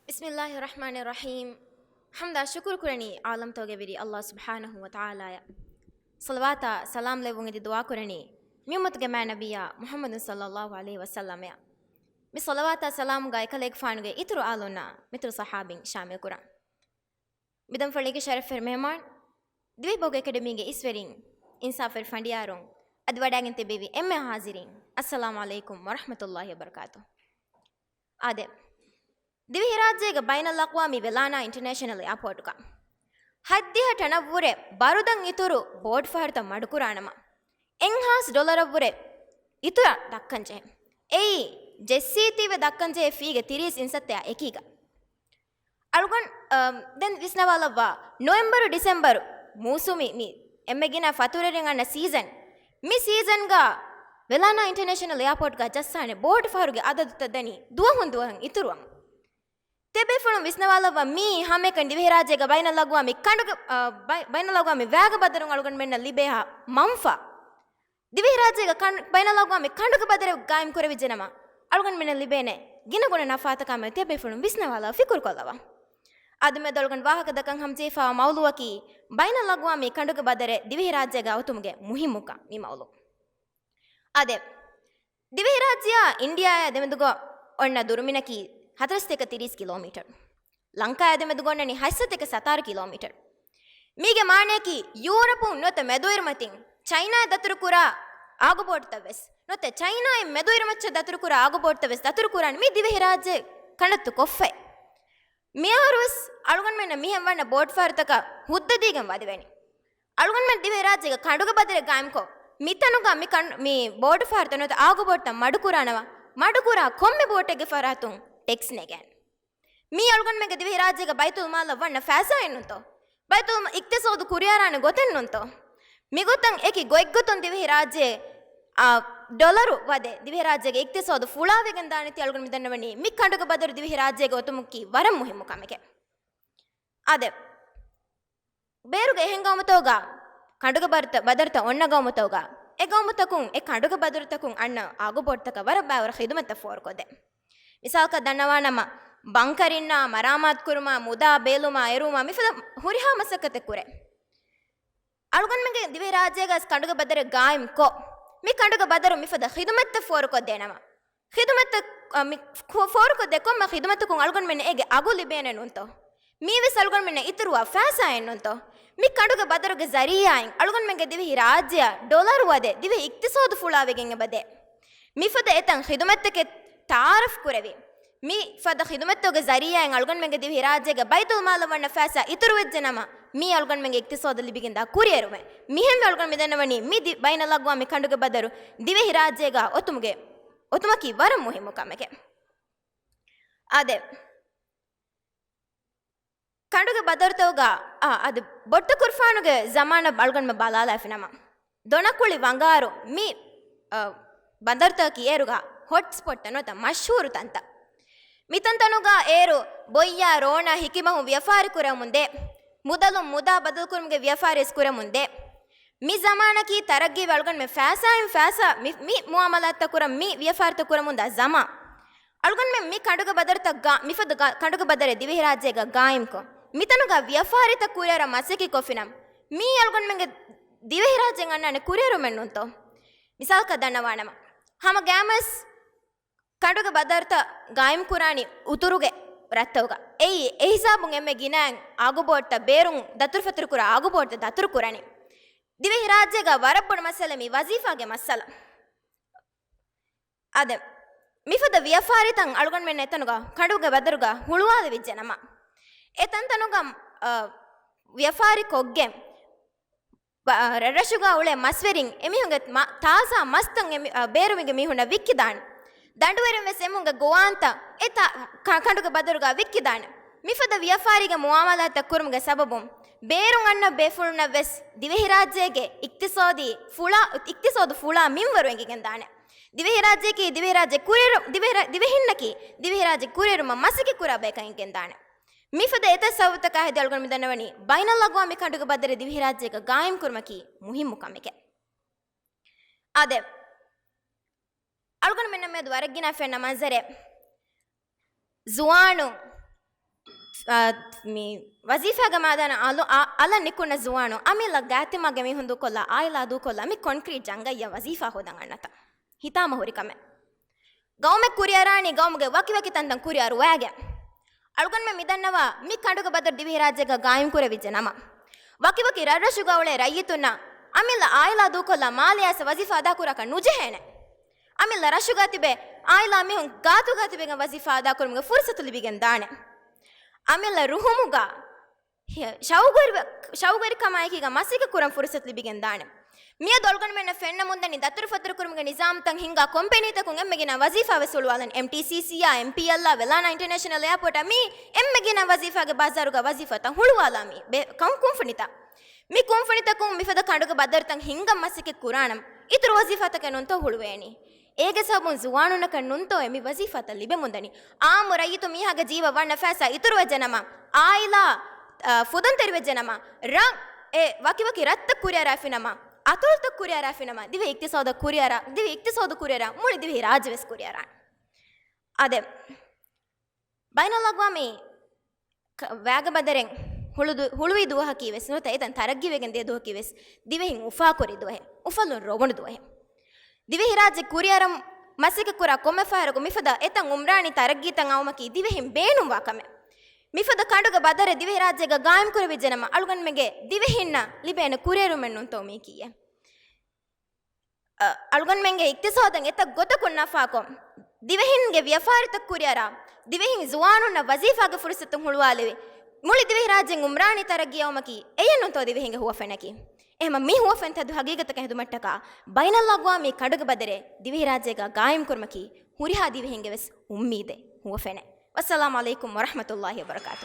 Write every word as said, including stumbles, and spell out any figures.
ބިސްމިއްލާހި ރަޙްމާނި ރަޙީމް. ޙަމްދާ ޝުކުރު ކުރަނީ ޢާލަމްތަކުގެ ވެރި ﷲ ސުބްޙާނަހޫ ވަތަޢާލާއަށް. ޞަލަވާތާ ސަލާމް ލެއްވުން އެދި ދުޢާ ކުރަނީ މި އުއްމަތުގެ މާތް ނަބިއްޔާ މުޙައްމަދު ޞައްލައްލާހު ޢަލައިހި ވަސައްލަމަށް. މި ޞަލަވާތާ ސަލާމުގަ އެކަލޭގެފާނުގެ އިތުރު އާލުންނާ މިތުރު ޞަޙާބީން ޝާމިލް ކުރަން. މިދަންފަޅީގެ ޝަރަފްވެރި މެހެމާން، ދިވެހިބަހުގެ އެކަޑަމީގެ އިސްވެރިން، އިންސާފުވެރި ފަނޑިޔާރުން، އަދި ވަޑައިގެން ތިއްބެވި އެންމެ ޙާޟިރީން، އައްސަލާމު ޢަލައިކުމް ވަރަޙްމަތުﷲ ވަބަރަކާތު. އާދެ، ދިވެހިރާއްޖޭގެ ބައިނަލްއަޤްވާމީ ވެލާނާ އިންޓަރނޭޝަނަލް އެއާޕޯޓުގަ ހަތްދިހަ ޓަނަށްވުރެ ބާރުދަން އިތުރު ބޯޓު ފަހަރުތައް މަޑުކުރާނަމަ، އެއްހާސް ޑޮލަރަށްވުރެ އިތުރަށް ދައްކަންޖެހޭ. އެއީ، ޖެއްސީތީވެ ދައްކަންޖެހޭ ފީގެ ތިރީސް އިންސައްތަޔާ އެކީގަ. އަޅުގަނޑު، އަ، ދެން ވިސްނަވާލައްވާ، ނޮވެމްބަރު ޑިސެމްބަރު މޫސުމީ މި އެންމެ ގިނަ ފަތުރުވެރިން އަންނަ ސީޒަން، މި ސީޒަންގަ ވެލާނާ އިންޓަރނޭޝަނަލް އެއާޕޯޓްގަ ޖައްސާނެ ބޯޓު ފަހަރުގެ އަދަދުތައް ދަނީ ދުވަހުން ދުވަހަށް އިތުރުވަމުން. ތިބޭފުޅުން ވިސްނަވާލައްވާ، މީ ހަމައެކަނި ދިވެހިރާއްޖޭގަ ބައިނަލްއަޤްވާމީ ކަނޑުގެ، އަ، ބައި-، ބައިނަލްއަޤްވާމީ ވައިގަ ބަދަރުން އަޅުގަނޑުމެންނަށް ލިބޭހާ މަންފާ. ދިވެހިރާއްޖޭގަ ކަން-، ބައިނަލްއަޤްވާމީ ކަނޑުގެ ބަދަރެއް ގާއިމް ކުރެވިއްޖެނަމަ، އަޅުގަނޑުމެންނަށް ލިބޭނެ ގިނަގުނަ ނަފާތަކާމެދު ތިޔަބޭފުޅުން ވިސްނަވާލާ ފިކުރުކޮށްލަވާ. އަދި މެދު އަޅުގަނޑު ވާހަކަދައްކަން ހަމަޖެހިފައިވާ މައުޟޫއަކީ، ބައިނަލްއަޤްވާމީ ކަނޑުގެ ބަދަރެއް ދިވެހިރާއްޖޭގަ އޮތުމުގެ މުހިއްމުކަން މި މައުޟޫ. އާދެ، ދިވެހިރާއްޖެއާ އިންޑިއާއާ ދެމެދުގަ އޮންނަ ދުރުމިނަކީ ހަތަރުސަތޭކަ ތިރީސް ކިލޯމީޓަރު. ލަންކާއާ ދެމެދުގަ އޮންނަނީ ހަތްސަތޭކަ ސަތާރަ ކިލޯމީޓަރު. މީގެ މާނަޔަކީ، ޔޫރަޕުން ނުވަތަ މެދުއިރުމަތިން ޗައިނާއާ ދަތުރުކުރާ އާގުބޯޓުތައްވެސް، ނުވަތަ ޗައިނާއިން މެދުއިރުމައްޗަށް ދަތުރުކުރާ އާގުބޯޓުތައްވެސް ދަތުރުކުރާނީ މި ދިވެހިރާއްޖެ ކަނޑައްތު ކޮށްފައި. މިއަހަރުވެސް އަޅުގަނޑުމެންނަށް މިހެން ވަންނަ ބޯޓުފަހަރުތަކަށް ހުއްދަ ދީގެން ވަދެވޭނެ. އަޅުގަނޑުމެން ދިވެހިރާއްޖޭގެ ކަނޑުގެ ބަދަރެއް ގާއިމްކޮށް، މިތަނުގަ މި ކަން-، މި ބޯޓުފަހަރުތައް ނުވަތަ އާގުބޯޓުތައް މަޑުކުރާނަމަ، މަޑުކުރާ ކޮންމެ ބޯޓެއްގެ ފަރާތުން ޓެކްސް ނެގޭނެ. މީ އަޅުގަނޑުމެންގެ ދިވެހިރާއްޖޭގެ ބައިތުލްމާލަށް ވަންނަ ފައިސާއެއް ނޫންތޯ؟ ބައިތުލް އިޤްތިޞާދު ކުރިއަރާނެ ގޮތެއް ނޫންތޯ؟ މިގޮތަށް އެކި ގޮތްގޮތުން ދިވެހިރާއްޖެ، އާ، ޑޮލަރު ވަދެ ދިވެހިރާއްޖޭގެ އިޤްތިޞާދު ފުޅާވެގެން ދާނެތީ އަޅުގަނޑު މި ދަންނަވަނީ މި ކަނޑުގެ ބަދަރު ދިވެހިރާއްޖޭގަ އޮތުމަކީ ވަރަށް މުހިއްމު ކަމެކޭ. އާދެ، ބޭރުގެ އެހެން ގައުމުތަކުގަ ކަނޑުގެ ބަރުތަ-، ބަދަރުތައް އޮންނަ ގައުމުތަކުގަ، އެ ގައުމުތަކުން އެ ކަނޑުގެ ބަދަރުތަކުން އަންނަ އާގުބޯޓުތަކަށް ވަރަށް ބައިވަރު ޚިދުމަތްތައް ފޯރުކޮށްދޭ. މިސާލަކަށް ދަންނަވާނަމަ، ބަންކަރިންނާ މަރާމާތުކުރުމާ، މުދާ ބޭލުމާ އެރުވުމާ މިފަދަ ހުރިހާ މަސައްކަތެއް ކުރޭ. އަޅުގަނޑުމެންގެ ދިވެހިރާއްޖޭގަ ކަނޑުގެ ބަދަރެއް ގާއިމްކޮށް، މި ކަނޑުގެ ބަދަރު މިފަދަ ޚިދުމަތްތައް ފޯރުކޮށްދޭނަމަ، ޚިދުމަތްތައް، އަ، މި ފޯ-، ފޯރުކޮށްދޭ ކޮންމެ ޚިދުމަތަކުން އަޅުގަނޑުމެންނަށް އޭގެ އަގު ލިބޭނެ ނޫންތޯ؟ މީވެސް އަޅުގަނޑުމެންނަށް އިތުރުވާ ފައިސާއެއް ނޫންތޯ؟ މި ކަނޑުގެ ބަދަރުގެ ޒަރީއާއިން އަޅުގަނޑުމެންގެ ދިވެހިރާއްޖެއަށް ޑޮލަރު ވަދެ ދިވެހި އިޤްތިޞާދު ފުޅާވެގެން އެބަދޭ. މިފަދަ އެތަން ޚިދުމަތްތަކެއް ތަޢާރަފް ކުރެވި، މި ފަދަ ޚިދުމަތްތަކުގެ ޒަރީއާއިން އަޅުގަނޑުމެންގެ ދިވެހިރާއްޖޭގެ ބައިތުލްމާލަށް ވަންނަ ފައިސާ އިތުރުވެއްޖެނަމަ، މީ އަޅުގަނޑުމެންގެ އިޤްތިޞާދަށް ލިބިގެންދާ ކުރިއެރުމެއް. މިހެންވެ އަޅުގަނޑު މިދަންނަވަނީ މި ދި-، ބައިނަލްއަޤްވާމީ ކަނޑުގެ ބަދަރު ދިވެހިރާއްޖޭގަ އޮތުމުގެ، އޮތުމަކީ ވަރަށް މުހިއްމު ކަމެކޭ. އާދެ، ކަނޑުގެ ބަދަރުތަކުގަ، އާ، އަދި ބޮއްޓަކުރުފާނުގެ ޒަމާނަށް އަޅުގަނޑުމެން ބަލާލާފިނަމަ، ދޮނަކުޅި ވަނގާރު މި، އަ، ބަނދަރުތަކަކީ އޭރުގަ ހޮޓްސްޕޮޓްތައް ނުވަތަ މަޝްހޫރު ތަންތައް. މިތަންތަނުގަ އޭރު ބޮއްޔާ ރޯނާ ހިކިމަހުން ވިޔަފާރި ކުރަމުން ދޭ. މުދަލުން މުދާ ބަދަލުކުރުމުގެ ވިޔަފާރިވެސް ކުރަމުން ދޭ. މި ޒަމާނަކީ ތަރައްގީވެ އަޅުގަނޑުމެން ފައިސާއިން ފައިސާ މި، މި މުއާމަލާތްތައް ކުރަން، މި ވިޔަފާރިތައް ކުރަމުންދާ ޒަމާން. އަޅުގަނޑުމެން މި ކަނޑުގެ ބަދަރުތައް ގާ-، މިފަދަ ގާ-، ކަނޑުގެ ބަދަރެއް ދިވެހިރާއްޖޭގަ ގާއިމްކޮށް، މިތަނުގަ ވިޔަފާރިތައް ކުރިއަރަން މަސައްކަތްކޮށްފިނަމަ، މީ އަޅުގަނޑުމެންގެ ދިވެހިރާއްޖެއިން އަންނާނެ ކުރިއެރުމެއް ނޫންތޯ؟ މިސާލަކަށް ދަންނަވާނަމަ، ހަމަ ގައިމުވެސް ކަނޑުގެ ބަދަރުތައް ގާއިމްކުރާނީ އުތުރުގެ ރަށްތަކުގަ. އެއީ، އެހިސާބުން އެންމެ ގިނައިން އާގުބޯޓުތައް ބޭރުން ދަތުރުފަތުރުކުރާ އާގުބޯޓުތައް ދަތުރުކުރަނީ. ދިވެހިރާއްޖޭގަ ވަރަށް ބޮޑު މައްސަލަ މީ ވަޒީފާގެ މައްސަލަ. އާދެ، މިފަދަ ވިޔަފާރިތައް އަޅުގަނޑުމެން އެތަނުގަ ކަނޑުގެ ބަދަރުގަ ހުޅުވާލެވިއްޖެ ނަމަ، އެ ތަންތަނުގަ، އަ، ވިޔަފާރި ކޮށްގެން، ބަ-، ރަށްރަށުގަ އުޅޭ މަސްވެރިން އެމީހުންގެ މަ-، ތާޒާ މަސްތައް އެ މި-، އަ، ބޭރުމީގެ މީހުންނަށް ވިއްކިދާނެ. ދަނޑުވެރިން ވެސް އެމީހުންގެ ގޮވާންތައް އެ ތާ-، ކަ-، ކަނޑުގެ ބަދަރުގަ ވިއްކިދާނެ. މިފަދަ ވިޔަފާރީގެ މުއާމަލާތްތައް ކުރުމުގެ ސަބަބުން ބޭރުން އަންނަ ބޭފުޅުންނަށް ވެސް ދިވެހިރާއްޖޭގެ އިޤްތިޞާދީ ފުޅާ، އިޤްތިޞާދު ފުޅާ މިންވަރު އެނގިގެންދާނެ. ދިވެހިރާއްޖެއަކީ ދިވެހިރާއްޖެ ކުރިއެރު-، ދިވެހިރާ-، ދިވެހިންނަކީ ދިވެހިރާއްޖެ ކުރިއެރުމަށް މަސައްކަތް ކުރާ ބަޔަކަށް އެނގިގެންދާނެ. މިފަދަ އެތައް ސަބަބުތަކާ ހެދި އަޅުގަނޑު މިދަންނަވަނީ ބައިނަލްއަޤްވާމީ ކަނޑުގެ ބަދަރެއް ދިވެހިރާއްޖޭގަ ގާއިމްކުރުމަކީ މުހިއްމު ކަމެކޭ. އާދެ، އަޅުގަނޑުމެންނަށް މިއަދު ވަރަށް ގިނަ ފެންނަ މަންޒަރެއް، ޒުވާނުން އާ، މި ވަޒީފާގެ މައިދާނަށް އަލު-، އަ-، އަލަށް ނިކުންނަ ޒުވާނު އަމިއްލަ ގާތްތިމާގެ މީހުން ދޫކޮށްލާ، އާއިލާ ދޫކޮށްލާ، މި ކޮންކްރީޓް ޖަންގައްޔަށް ވަޒީފާ ހޯދަން އަންނަތަ؟ ހިތާމަ ހުރި ކަމެއް. ގައުމެއް ކުރިއަރާނީ ގައުމުގެ ވަކިވަކި ތަންތަން ކުރިއަރުވައިގެން. އަޅުގަނޑުމެން މިދަންނަވާ މި ކަނޑުގެ ބަދަރު ދިވެހިރާއްޖޭގަ ގާއިމް ކުރެވިއްޖެ ނަމަ، ވަކިވަކި ރަށްރަށުގަ އުޅޭ ރައްޔިތުންނަށް އަމިއްލަ އާއިލާ ދޫކޮށްލާ މާލެއާ ވަޒީފާ އަދާކުރާކަށް ނުޖެހޭނެ. އަމިއްލަ ރަށުގަ ތިބޭ އާއިލާ މީހުން ގާތުގަ ތިބެގެން ވަޒީފާ އަދާކުރުމުގެ ފުރުސަތު ލިބިގެން ދާނެ. އަމިއްލަ ރުހުމުގަ ހެ-، ޝައުގުވެރި-، ޝައުގުވެރިކަމާއެކީގަ މަސައްކަތް ކުރަން ފުރުސަތު ލިބިގެން ދާނެ. މިއަދު އަޅުގަނޑުމެންނަށް ފެންނަމުންދަނީ ދަތުރުފަތުރުކުރުމުގެ ނިޒާމްތައް ހިންގާ ކޮމްޕެނީތަކުން އެންމެ ގިނަ ވަޒީފާ ވެސް ހުޅުވާލަން. އެމްޓީސީސީއާ، އެމްޕީއެލްއާ، ވެލާނާ އިންޓަރނޭޝަނަލް އެއާޕޯޓާ މި އެންމެ ގިނަ ވަޒީފާގެ ބާޒާރުގަ ވަޒީފާތައް ހުޅުވާލާ މި ބެ-، ކަން ކުންފުނިތައް. މި ކުންފުނިތަކުން މިފަދަ ކަނޑުގެ ބަދަރުތައް ހިންގަން މަސައްކަތް ކުރާނަމަ، އިތުރު ވަޒީފާތަކެއް ނޫންތޯ ހުޅުވޭނީ؟ އޭގެ ސަބަބުން ޒުވާނުންނަކަށް ނޫންތޯއޭ މި ވަޒީފާތައް ލިބެމުންދަނީ؟ އާއްމު ރައްޔިތު މީހާގެ ޖީވަށް ވަންނަ ފައިސާ އިތުރުވެއްޖެނަމަ، އާއިލާ، އާ، ފުދަންތެރިވެއްޖެނަމަ، ރަށް އެ ވަކިވަކި ރަށްތައް ކުރިއަރާފިނަމަ، އަތޮޅުތައް ކުރިއަރާފިނަމަ، ދިވެހި އިޤްތިޞާދަށް ކުރިއަރާ، ދިވެހި އިޤްތިޞާދު ކުރިއަރާ މުޅި ދިވެހި ރާއްޖެ ވެސް ކުރިއަރާނެ. އާދެ، ބައިނަލްއަގްވާމީ ކަ-، ވައިގެ ބަދަރެއް ހުޅުދު-، ހުޅުވި ދުވަހަކީ ވެސް ނުވަތަ އެތަން ތަރައްގީވެގެން ދިޔަ ދުވަހަކީ ވެސް ދިވެހިން އުފާކުރި ދުވަހެއް، އުފަލުން ރޮވުނު ދުވަހެއް. ދިވެހިރާއްޖެ ކުރިއަރަން މަސައްކަތްކުރާ ކޮންމެ ފަހަރަކު މިފަދަ އެތައް އުމްރާނީ ތަރައްގީތައް އައުމަކީ ދިވެހިން ބޭނުންވާ ކަމެއް. މިފަދަ ކަނޑުގެ ބަދަރެއް ދިވެހިރާއްޖޭގަ ގާއިމްކުރެވިއްޖެނަމަ، އަޅުގަނޑުމެންގެ ދިވެހިންނަށް ލިބޭނެ ކުރިއެރުމެއް ނޫންތޯ މީކީއެއް. އަ، އަޅުގަނޑުމެންގެ އިޤްތިޞާދަށް އެތައް ގޮތަކުން ނަފާކޮށް، ދިވެހިންގެ ވިޔަފާރިތައް ކުރިއަރާ، ދިވެހިން ޒުވާނުންނަށް ވަޒީފާގެ ފުރުސަތު ހުޅުވާލެވި، މުޅި ދިވެހިރާއްޖެ އުމްރާނީ ތަރައްގީ އައުމަކީ އެޔެއް ނޫންތޯ ދިވެހިންގެ ހުވަފެނަކީ. އެހެމަ މި ހުވަފެން ތެދު ހަގީގަތަކަށް ހެދުމަށްޓަކާ، ބައިނަލްއަގްވާމީ ކަނޑުގެ ބަދަރެއް ދިވެހިރާއްޖޭގަ ގާއިމްކުރުމަކީ ހުރިހާ ދިވެހިންގެ ވެސް އުއްމީދެއް، ހުވަފެނެއް. ވައްސަލާމް ޢަލައިކުމް ވަރަޙްމަތުﷲ ވަބަރަކާތުހު.